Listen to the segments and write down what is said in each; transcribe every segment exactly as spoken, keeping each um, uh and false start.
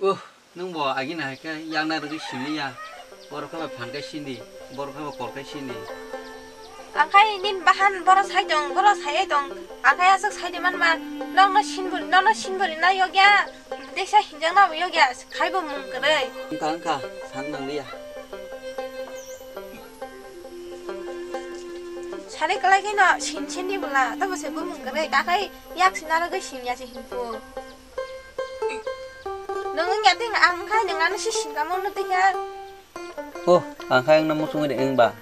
Oh, nwng bo agini hai khe yakna rwgwi siliya. Borok khe bai phan khe sindi, borok khe bai kol khe sindi. Ang khai nini bahan borok sai tong, borok sai tong. Ang khai aswk sai di manma, nokno sinburi, nokno sinburi na yokya. Teisa hinjak na bo yokya, khai bo mung kwrwi. Wngkha, wngkha, san nangliya. Sari kwlai khe no sin sin di bwla, tamo se bo mung kwrwi, ta khai yak sina rwgwi sin ya se hinpu. Nwng wngya tei ang khai nwng ano si singkamo no tei kha. Oh, ang khai wngna muchungwi de wng ba.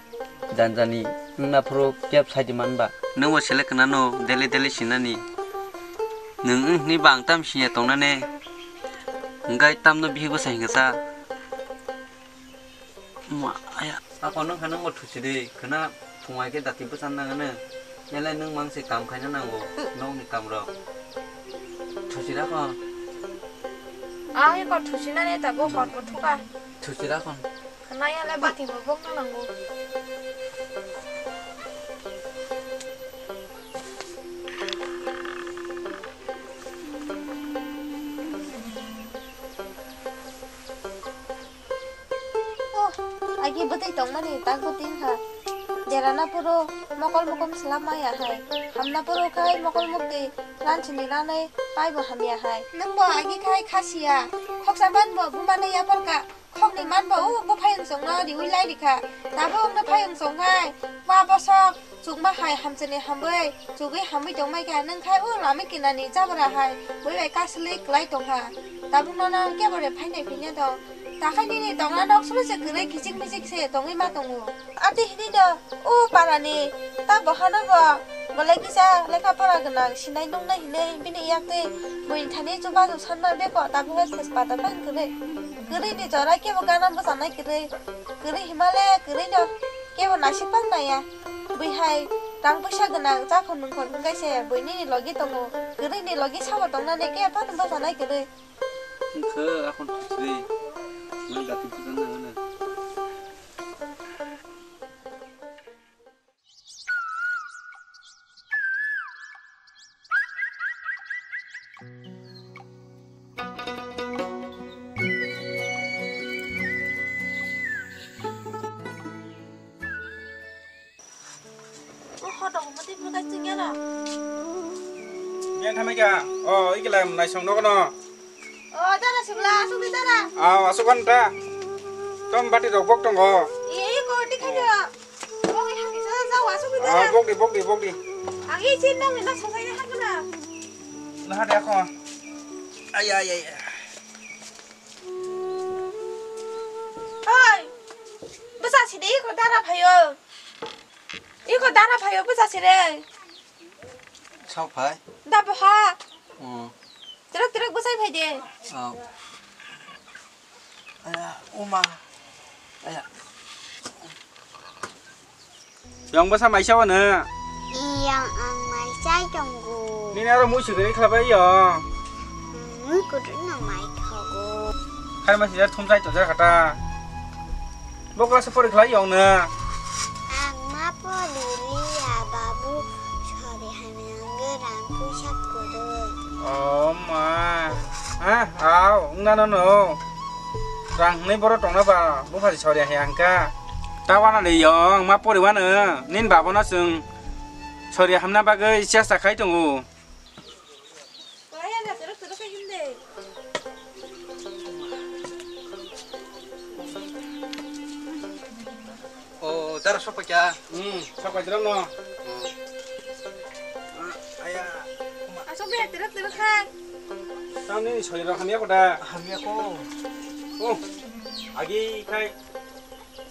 Janjani wngna phuru kep sai di man ba. Nwng bo selek kana no daily daily sinani. Nwng wng hwnwi ba ang tam sinya tongnane. Wngkhai tamno bihik bwsa hingkha sa. Ma, aya. Ako nung kha nung bo thusi de, khwna phungai khe dati bwchan nang ano. Yale nung mang se kam khaina nango, nokni kam rok. Thusi rakho. Ah, eko thusi nani ta bo hot bo thuka. Thusi rakho. Khwna yale bati bo bok na nango. Oh, agi bwtwi tongmani tak bwtwi wngkha. Derana phuru mokol mukum swlap maya hai. Hamna phuru khai mokol mukti ransini ranai paibo hamya hai. Nwngbo agi khai khasiya. Khoksa manbo bumano yapharkha. Khokni manbo o buphayung chwngno riui lai rikha. Tabuk wngno phayung chwng hai. Wa bosok. Chukma hai hamchini hambai, chugui hambai tongmai kha, nwng khai o lama kinani jabra hai, bui bai kaslwi kwlai tongkha. Tabuk nono kebo re phainai phinya tong. Takhai nini tongna nok solo se kwrwi kichik michik se tongwi ma tongo. Ati hini do o parani ta bohano bo belai kisa lekha pora gwnang sinai nungnai hinwi bini yak twi buini thani chubachu sanma beko tabuk hai thwspa ta bang kwrwi. Kwrwi ni jora kebo gana bwchanai kwrwi. Kwrwi himale kwrwi no kebo naisik bang naiya. Bui hai tang puisa gwnang, chakhor nungkhor hwnkhe se bui nini logi tongo. Kwrwi ni logi sabo tongnani khe phano bwchanai kwrwi. Wngkhe akhon thusri, nwng dati bwchan nang ano. O hotok mo tei bwrwk kaising ya na. Yang thamai kha. O, ikila naisong nogo no. O, dara sibla, asuk di dara. Aw, asuk an ta. Tom bati rok bok tongo. Iya, iya, ko di khaja. Bok di haki sa, sa, asuk di dara. Aw, bok di, bok di, bok di. Agi chin nang na sosai na hakna. Nah, de ako. Ay, ay, ay, ay. Oi. Bwsa sidi iko dara phaio. Iko dara phaio bwsa sidi. Sok phai. Da boha. Hmm. Truk truk bwsai phai de. Oh. Aya, uma. Aya. Yang bwsa maisa wano? Iyang ang maisai tongo. Nini aro mui sugri khlabai yo. Mui kutung no mai thogo. Khai masi jar thum sai tojar khata. Bo class pori khlai yong na. Ang ma pori liya babu sori hamya nge rang puisa kwrwi. Oh ma. Ah, au, wngna no no. Rang hwnwi boro tongna ba, buphari sori hai ang kha. Ta wana le yong, ma pori wano, nin babo no chwng sori hamna bagwi chesta khai tongo. O, dara sokpakya. Hmm, sokpakya no. Aya. Asok be, terus terus hai. Tamni sori rok hamya koda. Hamya ko. Oh, agi khai.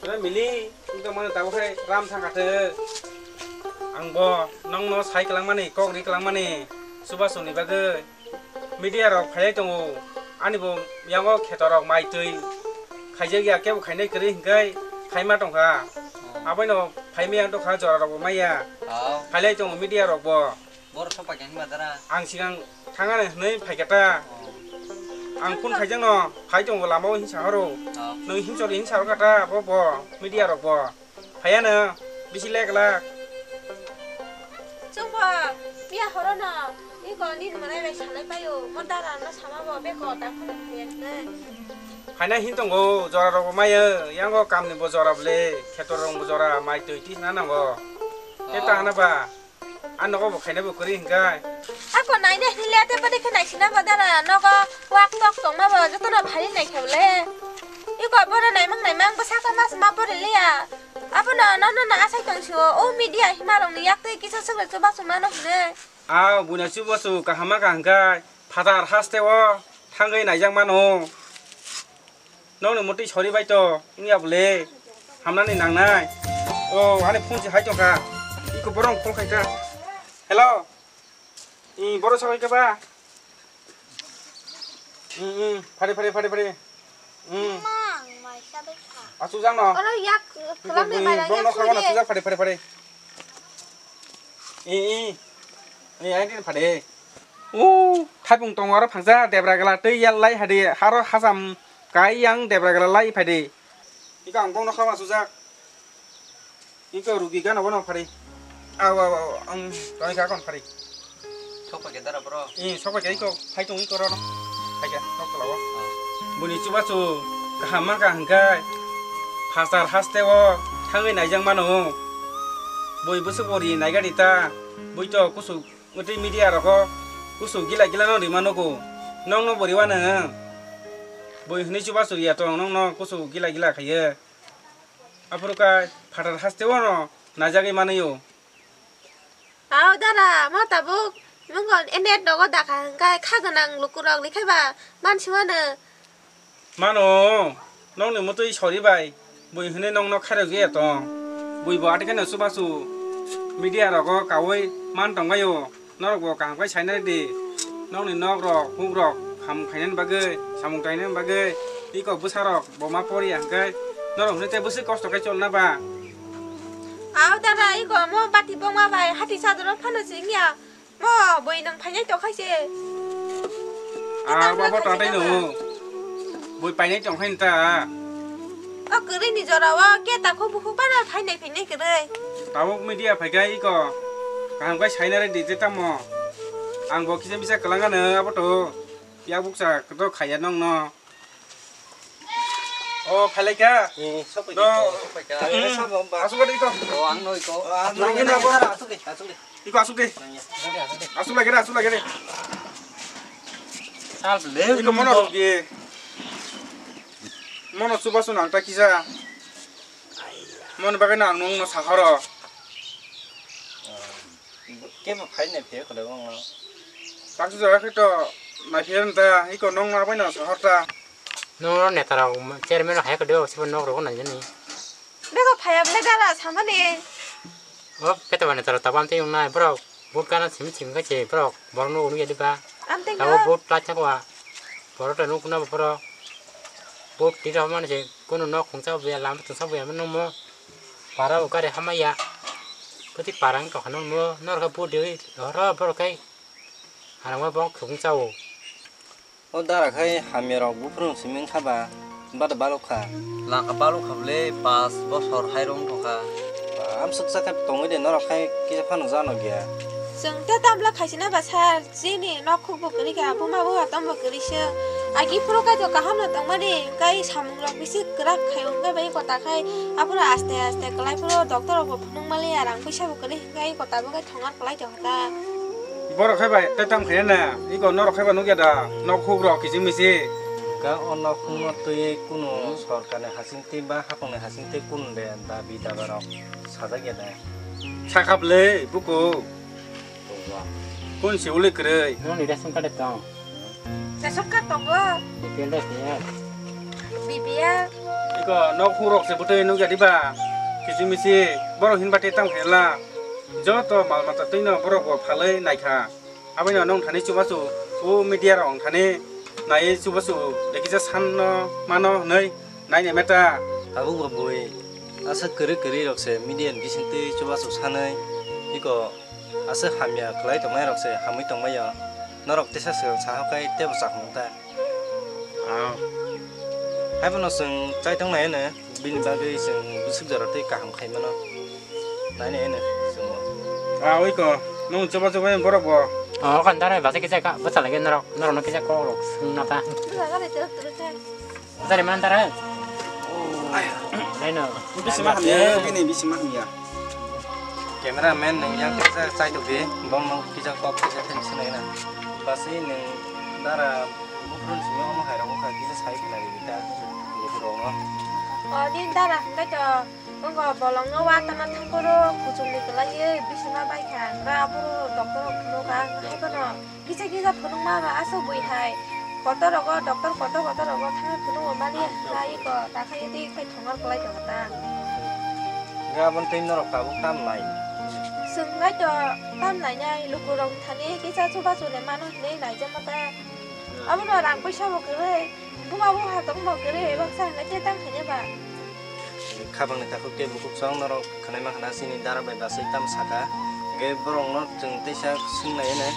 Tura mili, wngtong mano tabuk khai ram thang kha thw. Ang bo nokno sai kwlangmani, kok ri kwlangmani, chubachu ni bagwi. Media rok phaiwi tongo, ani bo yango kheto rok mai twi khaijak ya, kebo khainai kwrwi hwnkhe khaima tongkha. Aboino phaimaya wngtokha, jora rok bo maya. Phaiwi tongo media rok bo. Borok sok paikha hinba dara? Ang sigang thangani hwnwi phaikha ta. Oh. Ang phone khaijakno phai tongo lamao hinsa horo. Oh. Nwng hinchori hinsa rwkha ta bo bo media rok bo. Phaiya no bisi lek lak. Chwngbo piya horo no. I Ko nini mwnai bai salai paio, mo dara no sama bo beko ta phone khlai nai. Haina hin tongo, jora rok bo mayo, yango kam ni bo jora bole, khetor rok bo jora, mai twi twi na nango. Te ta hana ba, a nogo bo khaina bo kwrwi hinkai. Ako naina hinle te pade khe naisina ba dara, nogo wak tok tongma bo joto no phari nai khe bole. Iko bono naimang naimang bwsaka mas ma pore liya. Abono nono na asai tong sio, o media hima rok ni yak tei kisa swkre chubachu mano hwnwi. Aw, buina chubachu kaham ma kaham khe phatar haste o thangwi naijak mano. Nokni mutwi sori bai to wngya bole hamnani nangnai. O, ani phone se hai tongkha. Iko borok call khaikha. Hello. I borok sabai kha ba? Hmm, hmm. Phari, phari, phari, phari. Hmm. Mang, mai sabai kha. Asuk jang no. Oro yak, iko kelam ni bui mairang bong yak no khagano suri. Asuk jang phari, phari, phari. I, i. I, ai din phade. U, thaipung tongo aro phangsa debra gala tei yal lai hadi haro hasam kai yang debra gala lai phade. Iko ang bong no khagano asuk jak. Iko rugi gana bono phari. Aw, aw, aw, ang toni ka kon phari. Sok paikha dara bro. Eh, sok paikha iko, phai tong iko rono. Phai kha, nok tola o. Buni chubachu kaham ma ka hingkai. Phasar haste o thangwi naijak mano. Bui bwswk bo ri naiga di ta. Bui to kusu Wngtwi media rogo kusu gila gila no rima nugo. Nokno bo riwano. Bui hwnwi chubachu ya tong nokno kusu gila gila khaiyo. Aphuru khe phatar haste o no naijagwi manwi o. Ao dara, mo tabuk nungo net rogo dakha hwnkhe kha gwnang lukurok rikhe ba mansi mano. Mano, nokni mutwi sori bai, bui hwnwi nokno khairokya tong. Bui bo atwkheno chubachu media rogo kaui man tongbaio, norokbo kaham khe sainai di. Nokni nokrok, hukrok, ham khainani bagwi, samung tainani bagwi, iko bwsarok bo ma poriya hwnkhe, norok hwnwi tei bwswk kosto khe cholna ba? Ao dara, iko mo bati bongma bai hati sadoro phano chwngya. Mo, bui nwng phainai tongkha se. Ah, babo tongthai no. Bui painai tongkha ta. O kwrwi ni jora o ke ta kho bukhuk bana phainai phainai kwrwi. Tabuk media phaikha iko. Kaham khe sainai di je tamo. Ang bo kisa bisa kwlangano abo to. Yak bukcha kwto khaiya nokno. O, phailai kha. Eh, sok pai kha. Sok pai kha. Eh, asuk kha de iko. O, ang no iko. Asuk kha de. Iko asuk de. Asuk lagi de, asuk lagi de. Sal le. Iko mono rok di. Mono chubachu nang ta kisa. Mon bagwi nang nung no sahoro. Kebo phai nai phe khole bang no. Taksu jaga khe to nai phe ta, iko nong ma bai no sahor ta. Nong ro neta rok chairman rok hai khode sibo nok rok nai jani. Bego phai am le dara samani. O peto ba neta rok tabam te yung nai borok vote kana sim sim ka che borok borok no unu yadi ba. Am te. Tabo vote plat thakwa. Borok ta nuk na borok. Bo twi rok mani se kunu nok khungsa buya lama tungsa buya mano mo. Para bo gari hamaya. Kwtwi para wng tongkha nokno norok khe bo deui horo borok khai harangma bo khungsa o. O dara khai hamya rok buphuru simi wngkha ba bada balok kha. Langkha balok kha bwle pas bosor hai rok wng tongkha. Amswk sakha tongwi de norok khai kisa phano jano gya. Chwng te tamla khaisina ba sir. Chini nok khuk bo kwrwi kha, buma buha tong bo kwrwi se. Agi phuru kaitor kaham no tongmani, kai samung rok bisi kwrak khai, hwnkhe bai kota khai, aphuru aste aste kwlai phuru doctor rok bo phunuk mali ya, rang puisa bo kwrwi, hwnkhe kota bo khai thongar kwlai tong kha. Borok khai bai tei tam khaiya na, iko norok khai ba nukya da, nok khuk rok kiching miching. Ka o nok khuk no twi kunu sorkar ni hasing twi ba hapang ni hasing twi kunu de dabi daba rok sajak ya da. Sakha bwle buku. Kun se ule kwrwi. Noni ration card tong. Ration card tongo. B P L da khe. B P L. Iko nok khuk rok se bwtwi nukya diba? Kiching miching borok hinba te tang phela. Joto mal mata twino borok bo phalwi naikha. Aboni nong thani chubachu o media rok thani nai chubachu de kisa sanno mano hwnwi naina meta. Tabuk bo bui asa kwrwi kwrwi rok se media ni bisingtwi chubachu sanwi iko. Aswk hamya kwlai tongnairok se hamwi tongmaya. Norok teisa swkang saha khe teibo chakmung ta. Ah. Haiphano chwng chai tongnai hwno, bini bagwi chwng bwswk jora tei kaham khai mano. Nainai hwno chwngbo. Ah, oi ko, nwng choba choba borok bo. Oh, kan dara basa kisa ka, basa lagi norok, norok no kisa kok rok sung napa. Basa ka betul betul khe. Basa di mana dara? Laino. Bisi maham ya, bini bisi maham ya. Cameraman neng yang kisa chai to be, bong no kisa kok kisa thani sung na. Basi neng dara bukrun simi omo hai rok kha kisa sai khlai ta. Bukrun no. Oh, din dara hingkai to. Wngkha bolongno watana thangphuru kuchukni kwlaiwi bisima baikha, hwnkhe aphuru doctor rok phunukha, haiphano kisa kisa phunukma ba aswk bui hai. Kotor rogo, doctor kotor kotor rogo thangwi phunukma mani hwnkha iko, takhai tei khai thongor kwlai tongo ta. Hwnkhe aboni tei norok tabuk tam nai? Chwng bai to tam nainai, lukurok thani kisa chubachu le mano hinwi naijakma ta. Abono rang puisa bo kwrwi, buma bupha tongma bo kwrwi, baksa hwnkhe tei tang khaina ba. Khabangni takhuk tei bukhuk chwng norok khwnai mankha na chini dara bai bachwi tamo saka. Hwnkhe borokno chwng teisa swngnai hwnwi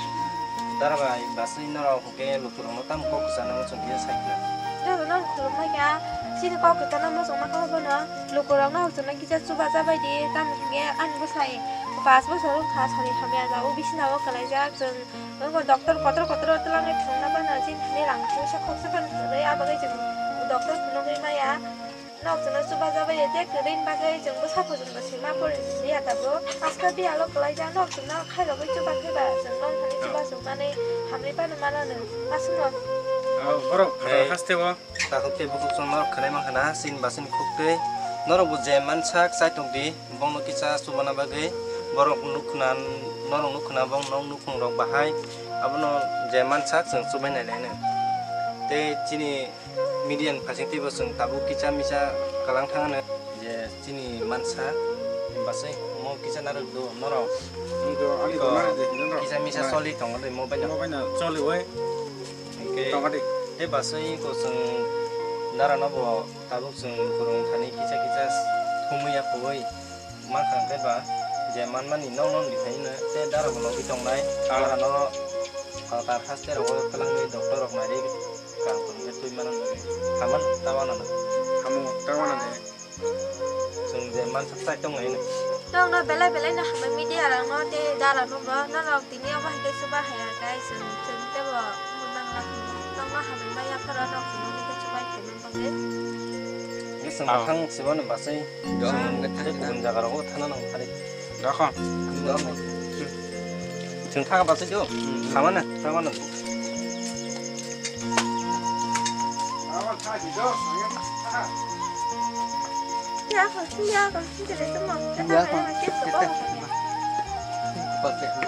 dara bai bachwi norok hwnkhe lukurokno tamo kok kwchana muchung khe sai khna. Jotono ang khulumbai kha, chini kok kwchana muchungma kha bono lukurokno hokchukna kisa chubacha bai di, tamo hwnkhe ani bwsai paanch bosor wngkha sari hamya jago bisina o kwlaijak chwng. Wngkha doctor kotor kotor o twlangwi thwngna bana chini thani rang puisa khoksa phano kwrwi, abo khe chwng doctor phunugwi maya. Nok chwngno chubajabai ya de kwrwini bagwi chwngbo saphujwngbo sima pori ya tabuk. Aska biyalo kwlaijak nok chwngno khairogwi chuba khe ba chwng nok thani chuba chukmani hamri phano mano nwng. Aswkno. Oh, borok phatar haste o. Takhuk tei bukhuk chwng norok khwnai mankha na, chini bachwini khuk twi. Norokbo je mansak chaitok di, bongno kisa chubana bagwi. Borok nuk khna, norok nuk khna, bong nok nukhung rok bahai. Abono je mansak chwng chubai nai laino. Tei chini media ni phaising twibo chwng tabuk kisa misa kalang thangano. Je chini mansa, bachwi mo kisa narwk do norok. Iko, ani iko, do narwk de, norok. Kisa misa choli tongo de, mo baino. Mo baino choli oi. Hingke, tongo de. Tei bachwi iko chwng dara no bo tabuk chwng kwrwng thani kisa kisa thumwi ya koi. Ma kha khe ba je manmani nok nok ni phaino tei dara bo nogwi tongnai. Ah. Dara no phatar haste rogo twlangwi doctor rok nai ri kang tong khe twi mano nogwi. Haman ta wana no. Hamo ta wana de. Chwng je mansak chai tong lai no. Tongno belai belai no hambai media rok no tei dara no bo norok tini obo hai khe chuba hai ya guys, chwng chwng tei bo mwnang la tongno hambai ma yapharo nok tini khe chubai tongno bagwi. Nge chwng Ah. Thang sibano bachai. Dong, Chwng nge tei thang kubun jaga rogo thana nang phari. Dakho. Chwng thang bachai do. Hmm. Thamana, thamana. Ya, kho, ya, kho, sini le tamo. Ya, kho. Kata kaya, kata kaya.